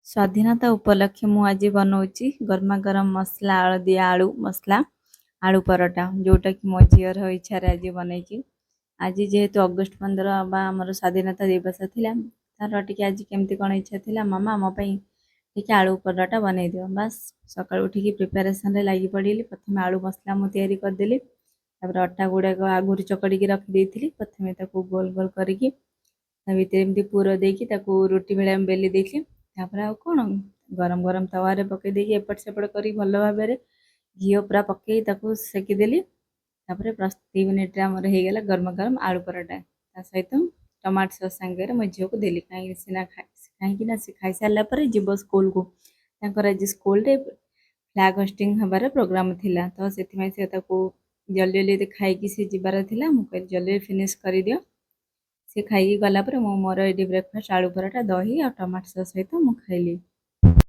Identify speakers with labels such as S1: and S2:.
S1: ସ୍ୱାଧୀନତା ଉପଲକ୍ଷେ ମୁଁ ଆଜି ବନଉଛି ଗରମା ଗରମ ମସଲା ହଳଦିଆ ଆଳୁ ମସଲା ଆଳୁ ପରଟା, ଯେଉଁଟାକି ମୋ ଝିଅର ଇଚ୍ଛାରେ ଆଜି ବନେଇଛି। ଆଜି ଯେହେତୁ ଅଗଷ୍ଟ 15 ବା ଆମର ସ୍ୱାଧୀନତା ଦିବସ ଥିଲା, ତାର ଟିକେ ଆଜି କେମିତି କ'ଣ ଇଚ୍ଛା ଥିଲା, ମାମା, ମୋ ପାଇଁ ଟିକେ ଆଳୁ ପରଟା ବନେଇ ଦିଅ। ବାସ୍, ସକାଳୁ ଉଠିକି ପ୍ରିପାରେସନରେ ଲାଗି ପଡ଼ିଲି। ପ୍ରଥମେ ଆଳୁ ମସଲା ମୁଁ ତିଆରି କରିଦେଲି। ତାପରେ ଅଟା ଗୁଡ଼ାକ ଆଗରୁ ଚକଡ଼ିକି ରଖିଦେଇଥିଲି। ପ୍ରଥମେ ତାକୁ ଗୋଲ ଗୋଲ କରିକି ତା ଭିତରେ ଏମିତି ପୁର ଦେଇକି ତାକୁ ରୁଟି ଭଳିଆ ବେଲି ଦେଇଥିଲି। ତାପରେ ଆଉ କ'ଣ, ଗରମ ଗରମ ତାୱାରେ ପକେଇ ଦେଇକି ଏପଟ ସେପଟ କରିକି ଭଲ ଭାବରେ ଘିଅ ପୁରା ପକେଇ ତାକୁ ସେକିଦେଲି। ତାପରେ 2 ମିନିଟ୍ରେ ଆମର ହେଇଗଲା ଗରମ ଗରମ ଆଳୁ ପରଟା। ତା ସହିତ ଟମାଟୋ ସସ୍ ସାଙ୍ଗରେ ମୋ ଝିଅକୁ ଦେଲି, କାହିଁକି ନା ସେ ଖାଇସାରିଲା ପରେ ଯିବ ସ୍କୁଲକୁ। ତାଙ୍କର ଆଜି ସ୍କୁଲରେ ଫ୍ଲାଗ୍ ହୋଷ୍ଟିଂ ହେବାର ପ୍ରୋଗ୍ରାମ ଥିଲା, ତ ସେଥିପାଇଁ ସେ ତାକୁ ଜଲ୍ଦି ଜଲ୍ଦି ଖାଇକି ସେ ଯିବାର ଥିଲା। ମୁଁ କହିଲି, ଜଲ୍ଦି ଫିନିଶ୍ କରିଦିଅ। ସେ ଖାଇକି ଗଲା ପରେ ମୁଁ ମୋର ଏଇଠି ବ୍ରେକଫାଷ୍ଟ ଆଳୁ ପରଟା, ଦହି ଆଉ ଟମାଟୋ ସସ୍ ସହିତ ମୁଁ ଖାଇଲି।